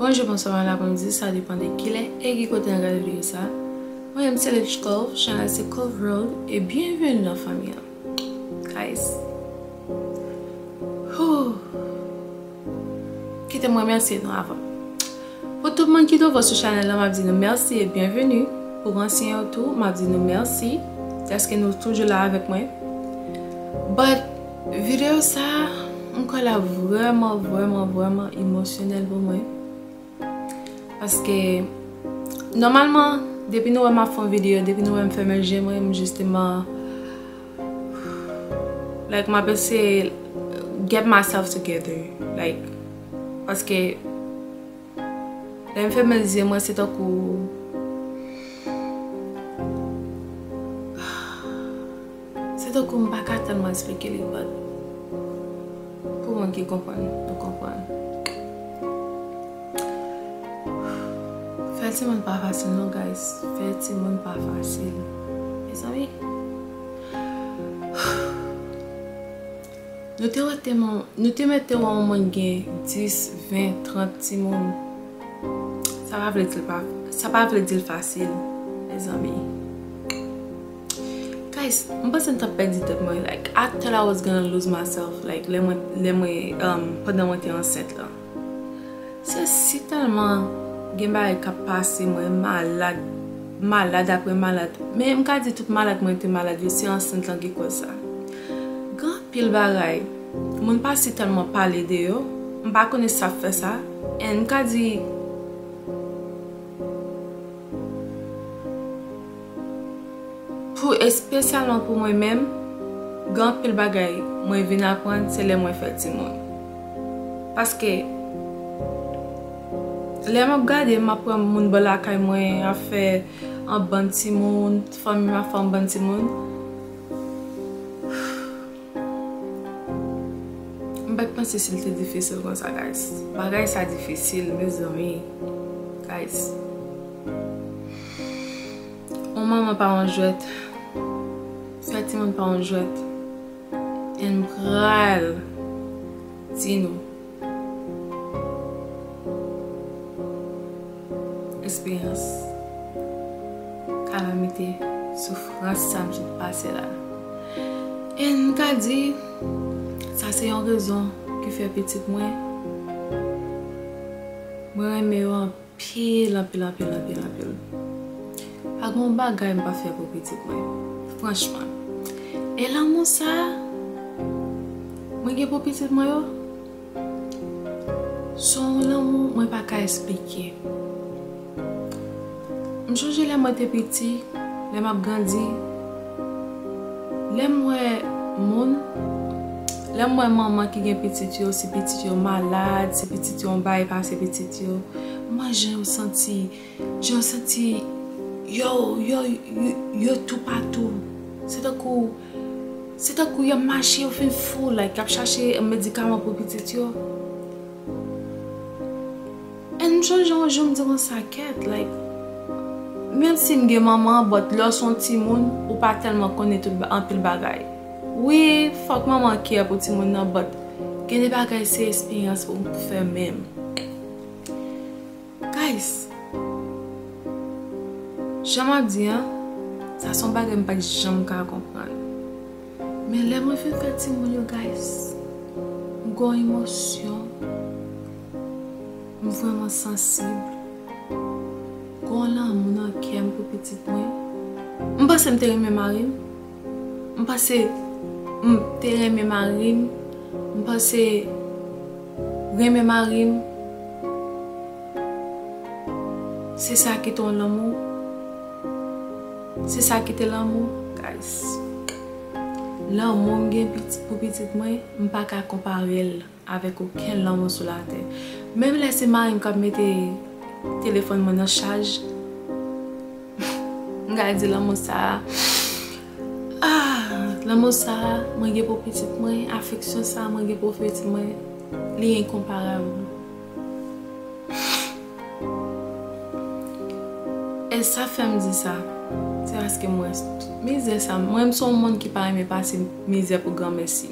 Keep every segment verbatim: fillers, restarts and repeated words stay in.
Bonjou, bonswa, bon apremidi, sa depann de kilè e ki kote n ap gade videyo sa. Mwen menm se Lech Cove, chanèl se Cove Road, e byenveni nan fanmi an. Guys, whew, kite m remèsye nou avan. Pou tout moun ki nouvo sou chanèl la, m ap di nou mèsi e byenveni. Pou ansyen yo tou, m ap di nou mèsi dèske nou toujou la avèk mwen. But videyo sa, m kwè l ap vrèman, vrèman, vrèman emosyonèl pou mwen. Paske, nòmalman, depi nou wè m ap fè yon videyo, depi nou wè m fèmen je mwen, m jisteman, like, m ap eseye get myself together. Like, paske, lè m fèmen zye mwen, se tankou, se tankou m pa ka tèlman eksplike li, but pou moun ki konprann, nou konprann. Fè timoun pa fasil non, guys. Fè timoun pa fasil. Mezanmi. Nou te wè tèlman, nou te mete wè yon moun gen dis, ven, trant timoun. Sa pa vle di l pa, sa pa vle di l fasil, mezanmi. Guys, m panse m t ap pèdi tèt mwen. Like, I thought I was gonna lose myself. Like, lè mwen, lè mwen, um, pandan mwen te ansent lan. Se si tèlman gen bagay k ap pase mwen, malad, malad apre malad. Men m ka di tout malad mwen te malad yo, se ansent lan ki kòz sa. Gen anpil bagay, moun pa si tèlman pale de yo, m pa konnen sa k fè sa. And m ka di, pou, espesyalman pou mwen menm, gen anpil bagay mwen vin aprann se lè mwen fè timoun. Paske, lè m ap gade, m ap wè moun bò lakay mwen ap fè yon bann timoun, fanmi m ap fè yon bann timoun. M pa t panse si l te difisil konsa, guys. Bagay sa difisil, mezanmi. Guys. Yon manman pa yon jwèt. Fè timoun pa yon jwèt. And m pral di nou. Esperyans, kalamite, soufrans sa m sot pase la. And m ka di, sa se yon rezon ki fè pitit mwen, mwen renmen yo anpil, anpil, anpil, anpil, anpil. Pa gen yon bagay m pa fè pou pitit mwen, franchman. E lanmou sa mwen gen pou pitit mwen yo, se yon lanmou mwen pa ka eksplike. M sonje lè mwen te piti, lè m ap grandi, lè m wè moun, lè m wè manman ki gen pitit yo, si pitit yo malad, si pitit yo yon bagay pase pitit yo, m wè jan yo santi, jan yo santi, yo, yo, yo, yo toupatou. Se tankou Se tankou y ap mache, yo fin fou, like, y ap chache medikaman pou pitit yo. And m sonje yon jou m di konsa, kèt, like, menm si m gen manman, but lè w se yon timoun, ou pa tèlman konnen tout ba-, anpil bagay. Wi, fòk manman care pou timoun nan, but gen de bagay se esperyans ou fè menm. Guys, jan m ap di an, sa se yon bagay m pa t janm ka konprann. Men lè mwen fin fè timoun yo, guys, m gen yon emosyon, m vrèman sansib, gen yon lanmou nan kè m pou pitit mwen. M panse m te renmen mari m, m panse m te renmen mari m, m panse renmen mari m, se sa ki te yon lanmou? Se sa ki te lanmou, guys? Lanmou m gen piti-, pou pitit mwen, m pa ka konpare l avèk okenn lanmou sou latè. Menm lè se mari m k ap mete telefòn mwen nan chaj, m ka di lanmou sa a, ah, lanmou sa a mwen gen pou pitit mwen, afeksyon sa a mwen gen pou pitit mwen, li enkonparab. E sa fè m di sa, se paske m wè tout mizè sa. Mwen, m se yon moun ki pa renmen pase mizè pou granmèsi.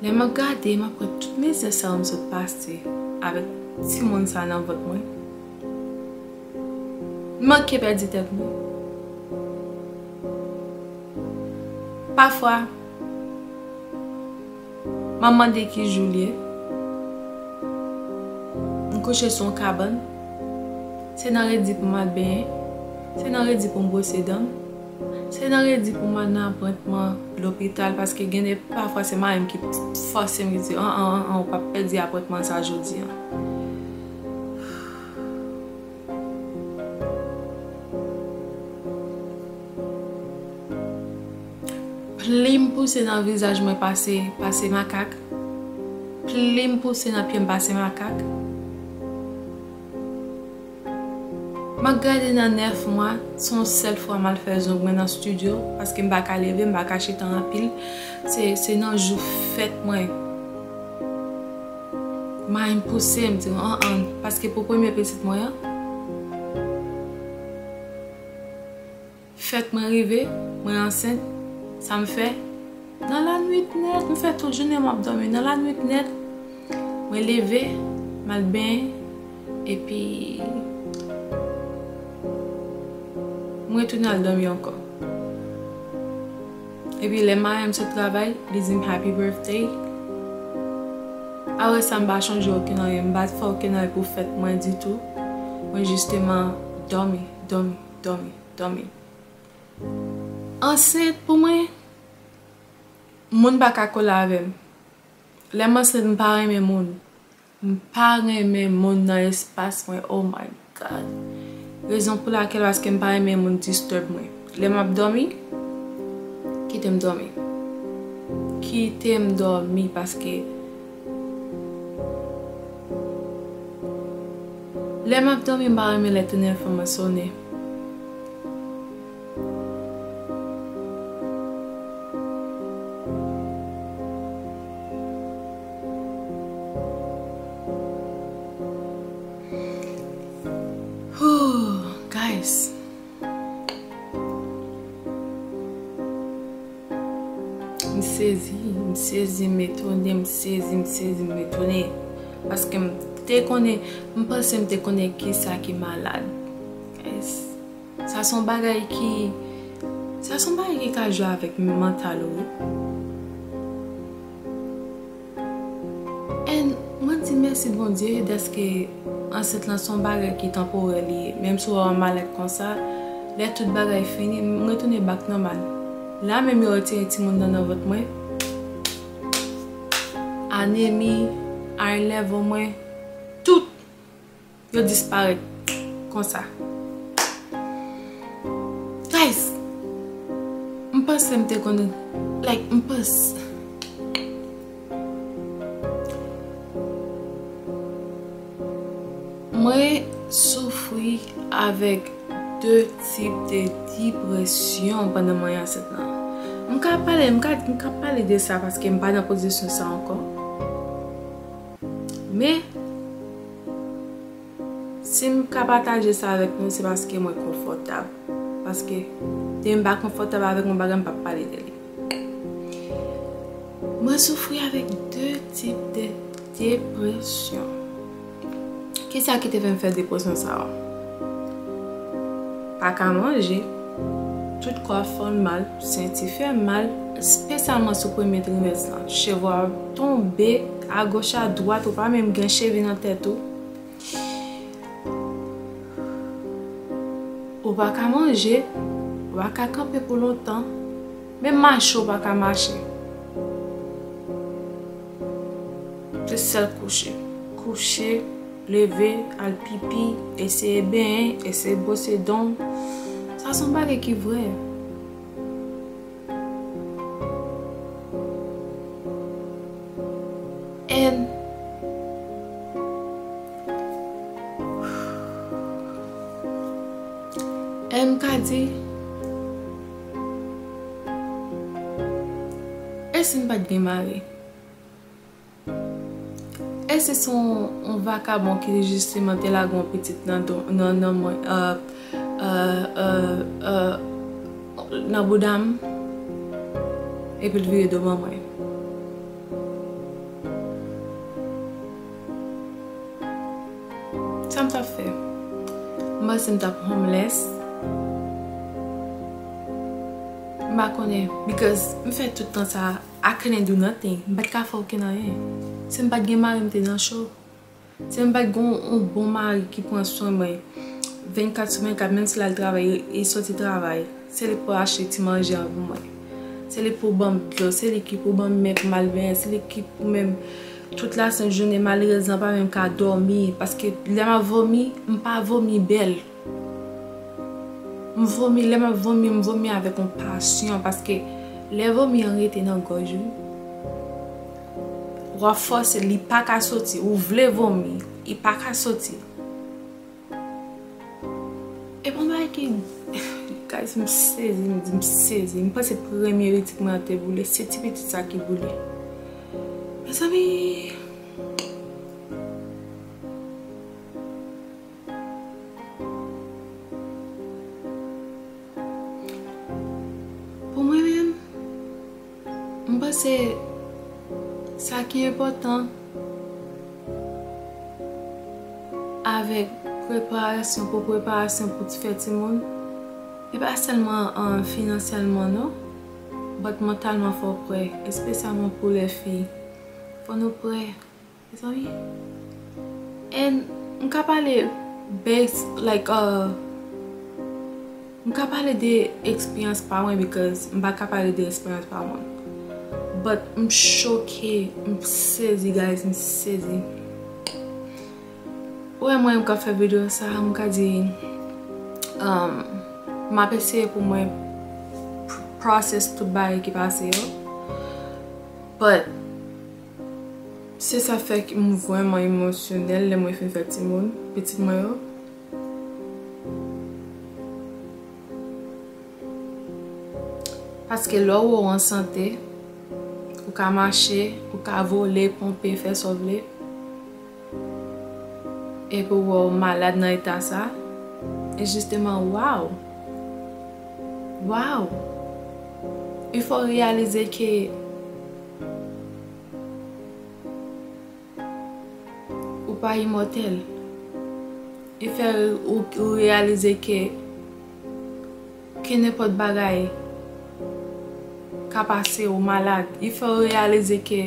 Lè m ap gade, m ap wè tout mizè sa yo m sot pase. avèk timoun sa nan vant mwen. M manke pèdi tèt mwen. Pafwa, m ap mande ki jou l ye. M kouche sou yon kabann. Se nan redi pou m al benyen. Se nan redi pou m bwose dan m. Se nan redi pou m al nan apwentman lopital, paske gen de pafwa se mari m ki fòse m, ki di, an, an, an, an, ou p ap pèdi apwentman sa jodi an. Plim pouse nan vizaj mwen pase, pase makak. Plim pouse nan pye m pase makak. M ap gade nan nèf mwa, se yon sèl fwa m al fè zong mwen nan estidyo, paske m pa ka leve, m pa ka chita anpil. Se, se nan jou fèt mwen. Mari m pouse m, di, an, an, paske pou premye pitit mwen an, fèt mwen rive, mwen ansent, sa m fè? Nan lannuit nèt, m fè tout jounen m ap dòmi. Nan lannuit nèt, mwen leve, m al benyen, epi mwen retounen al dòmi ankò. Epi lè mari m sot travay, li di m happy birthday. Apre sa, m pa chonje okenn anyen, m pa fè okenn anyen pou fèt mwen ditou. Mwen jisteman dòmi, dòmi, dòmi, dòmi. Ansent pou mwen, moun pa ka kole avè m. Lè m ansent, m pa renmen moun. M pa renmen moun nan espas mwen. Oh my God. Rezon pou lakèl, paske m pa renmen moun disturb mwen. Lè m ap dòmi, kite m dòmi. Kite m dòmi, paske lè m ap dòmi, m pa renmen lè telefòn mwen sonnen. Whew, guys. M sezi, m sezi, m etone, m sezi, m sezi, m etone. Paske m te konnen, m panse m te konnen kisa ki malad. Guys, sa se yon bagay ki, sa se yon bagay ki ka jwe avèk mantal ou, wi. And mwen di mèsi Bondye dèske ansent lan se yon bagay ki tanporè li ye. Menm si w wè w malad konsa, lè tout bagay fini, m retounen back nòmal. La menm yo retire timoun nan nan vant mwen. Anemi, eye level mwen, tout yo disparèt konsa. Guys, m panse m te konn, like, m panse. Mwen soufri avèk de tip de depresyon pandan mwen ansent lan. M ka pale, m ka, m ka pale de sa paske m pa nan pozisyon sa ankò. Men, si m ka pataje sa avèk nou, se paske mwen konfòtab. Paske, si m pa konfòtab avèk yon bagay, m p ap pale de li. Mwen soufri avèk de tip de depresyon. Kisa ki te fè m fè depresyon sa yo? Pa ka manje, tout kò ap fè w mal, senti fè mal, espesyalman sou premye trimès lan. Cheve w ap tonbe, agoch adwat, ou pa menm gen cheve nan tèt ou. Ou pa ka manje, ou pa ka kanpe pou lontan, menm mache ou pa ka mache. Se sèl kouche. Kouche, leve, al pipi, eseye benyen, eseye bwose dan. Sa se yon bagay ki vrè. And, and m ka di, e si m pa t gen mari? E si se yon, yon vakabon ki jisteman te lage yon pitit nan do, nan, nan mwen, euh, euh, euh, euh, nan bouda m, epi l vire do ban mwen? Sa m t ap fè? M panse m t ap homeless. M pa konnen, because m fè tout tan sa, I couldn't do nothing. M pa t ka fè okenn anyen. Si m pa t gen mari, m te nan cho. Si m pa t gen yon bon mari ki pran swen mwen vennkat sou vennkat, menm si l al travay, e soti travay, se li k pou achte ti manje an pou mwen. Se li k pou ban m dlo, se li ki pou ban m men pou m al benyen, se li ki pou menm tout lasent jounen, malerezman, pa menm ka dòmi, paske lè m ap vomi, m pa vomi bèl. M vomi, lè m ap vomi, m vomi avèk yon pasyon, paske lè vomi an rete nan gòj ou, w ap fòse, li pa ka soti, ou vle vomi, li pa ka soti. E bon bagay ki, guys, m sezi, m di m sezi. M panse premye pitit mwen an te boule, se ti pitit sa ki boule. Mezanmi, pou mwen menm, m panse sa ki enpòtan avèk preparasyon, pou preparasyon pou fè timoun, e pa sèlman, ah, finansyèlman non, but mantalman fò w prè, espesyalman pou lè fi. Fò nou prè. Mezanmi. And m ka pale base, like, uh, m ka pale de eksperyans pa mwen, because m pa ka pale de eksperyans pa moun. But m choke, m sezi, guys, m sezi. Ou wè mwen, m ka fè videyo sa, m ka di, um, m ap eseye pou mwen pr-, process tout bagay ki pase yo. But se sa fè ke m vrèman emosyonèl lè mwen fin fè timoun, pitit mwen yo. Paske lè w wè w an sante, ou ka mache, ou ka vole, ponpe, fè sa w vle. Epi w wè w malad nan eta sa, e jisteman, wow! Wow! Il fò w reyalize ke ou pa imòtèl. Li fè ou, ou reyalize ke, ke nenpòt bagay ka pase, ou malad. Li fè ou reyalize ke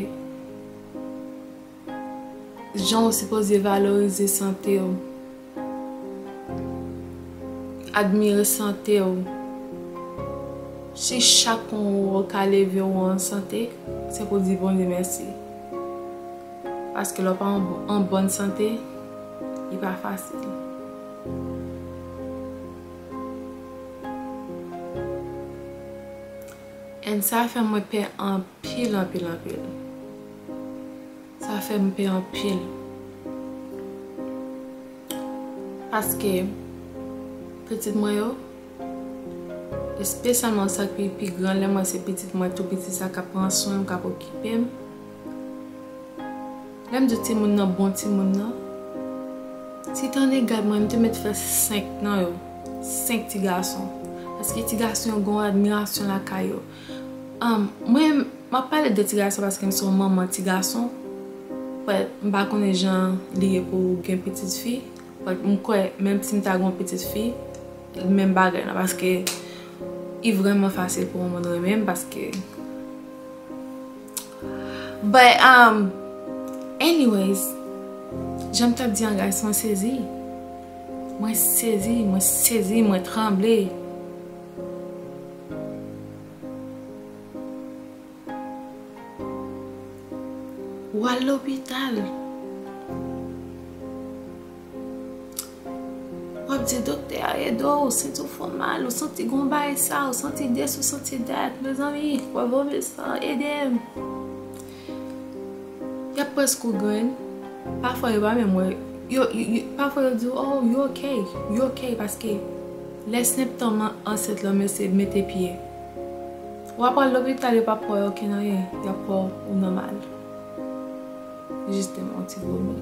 jan ou sipoze valorize sante w, admire sante w. Si chak kou ou ka leve ou an sante, se pou di Bondye mèsi. Paske lè w pa an, an bòn sante, li pa fasil. And sa fè mwen pè anpil, anpil, anpil. Sa fè m pè anpil. Paske pitit mwen yo, espesyalman sa ki pi gran, lè mwen se pitit mwen tou piti sa k ap pran swen m, k ap okipe m. Lè m di timoun nan, bon timoun nan, si tande gad mwen, m te mèt fè senk nan yo, senk ti gason. Paske ti gason yo gen yon admirasyon lakay yo. Um, mwen, m ap pale de ti gason paske m se yon manman ti gason. But m pa konnen jan li ye pou gen pitit fi. But m kwè, menm si m ta gen yon pitit fi, menm bagay la, paske li vrèman fasil pou yon moun renmen m, paske, but, um, anyways, jan m t ap di an, guys, mwen sezi. Mwen sezi, mwen sezi, mwen tranble. W al lopital. W ap di doktè a ede w, senti w fè w mal, ou santi gon bagay sa, ou santi this, ou santi that. Mezanmi, w ap vomi san, ede m. Y ap prèske w grenn. Pafwa yo pa menm wè. Yo, yo, yo, pafwa yo di w, oh, you okay, you okay, paske lè senptòm an ansent lan mete, mete pye. W ap al lopital, yo p ap wè okenn anyen, y ap wè w nòmal. Jisteman, yon ti vomi.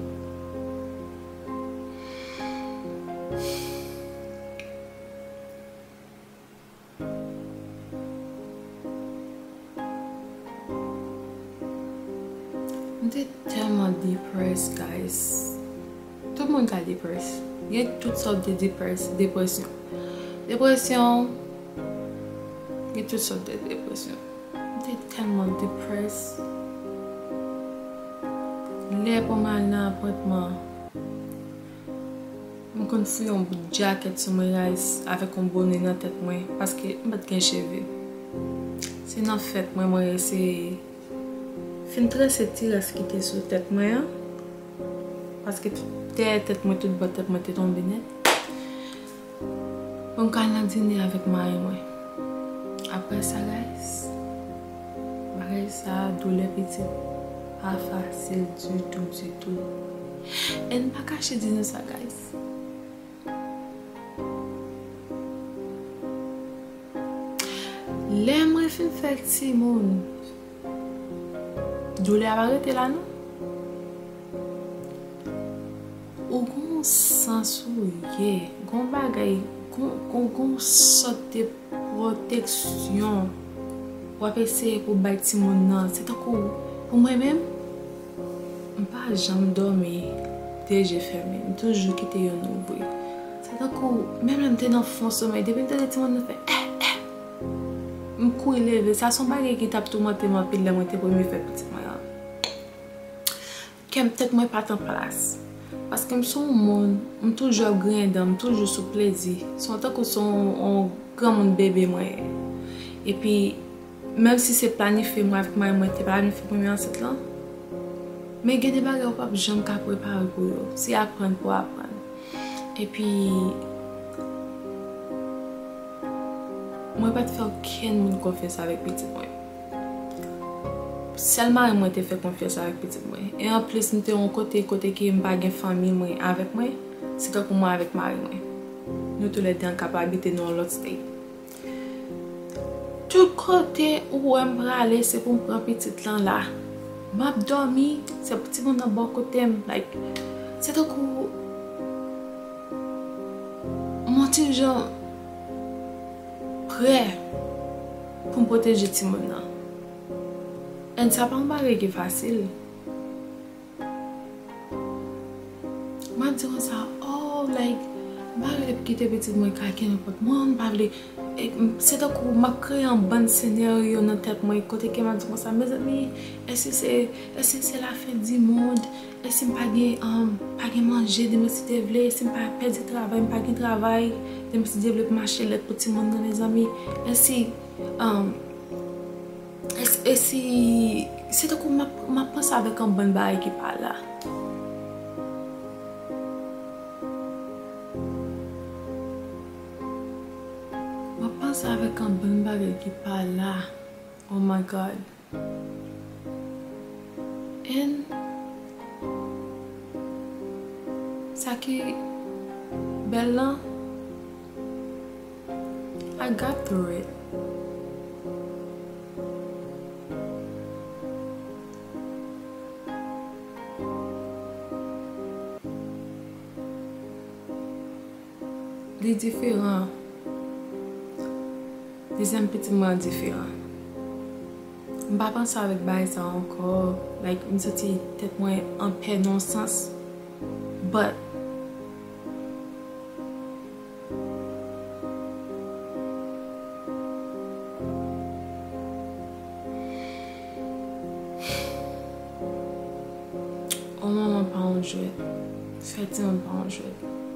M te tèlman depressed, guys. M Tout moun ka deprès. Gen tout sòt de deprès, depresyon. Depresyon, gen tout sòt de depresyon. M te tèlman deprès. Lè pou m al nan apwentman, m konn fouye yon bout djakèt sou mwen, guys, avèk yon bone nan tèt mwen, paske m pa t gen cheve. Se nan fèt mwen, mwen eseye fin trese ti rès ki te sou tèt mwen an, paske dèyè tèt mwen, tout bò tèt mwen te tonbe nèt. Pou m ka al nan dine avèk mari mwen. Apre sa, guys, bagay sa, doulè pitit pa fasil ditou, ditou. E m pa kache di nou sa, guys. Lè mwen fin fè timoun, doulè a pa rete la, non. Ou gon sans ou ye, gon bagay, gon, gon, gon sòt de pwoteksyon w ap eseye pou bay timoun nan. Se tankou, pou mwen menm, m pa janm dòmi de je fèmen. M toujou kite youn ouvri. Se tankou, menm lè m te nan fon somèy, depi m tande timoun nan fè, eh, eh, m kouri leve. Sa se yon bagay ki t ap toumante m anpil lè mwen te premye fè pitit mwen an. Kè m, tèt mwen pa t an plas. Paske m se yon moun, m toujou ap griyen dan, m toujou sou plezi. Se yon tankou se yon, yon granmoun bebe mwen ye. Epi, menm si se planifye mwen avèk mari mwen te planifye premye ansent lan, men gen de bagay ou p ap janm ka prepare pou yo. Se aprann pou aprann. Epi, mwen pa t fè okenn moun konfyans avèk pitit mwen. Sèl mari mwen te fè konfyans avèk pitit mwen. E anplis, m te yon kote, kote ke m pa gen fanmi mwen avèk mwen. Se tankou mwen avèk mari mwen. Nou toulède ann k ap abite nan yon lòt state. Tout kote ou wè m prale, se pou m pran pitit lan la. M ap dòmi, se pou timoun nan bò kote m. Like, se tankou m yon ti jan prè pou m pwoteje timoun nan. And sa pa yon bagay ki fasil. M ap di konsa, oh, like, m pa vle kite pitit mwen krache nenpòt moun, m pa vle, e, m, se tankou m ap kreye yon bann senaryo nan tèt mwen, kote ke m ap di konsa, mezanmi, èske se, èske se la fen di mond? Èske m pa gen, um, pa gen manje, demen si Dye vle, èske m pa pèdi travay, m pa gen travay, demen si Dye vle pou m achte lèt pou timoun nan, mezanmi, èske, um, E, e si, se tankou m ap, m ap panse avèk yon bann bagay ki pa la. M ap panse avèk yon bann bagay ki pa la. Oh my God. And sa ki bèl lan, I got through it. Li diferan. Dezyèm pitit mwen an diferan. M pa panse avèk bagay sa ankò. Like, m santi tèt mwen anpè nan yon sans. But, yon manman pa yon jwèt. Fè timoun pa yon jwèt.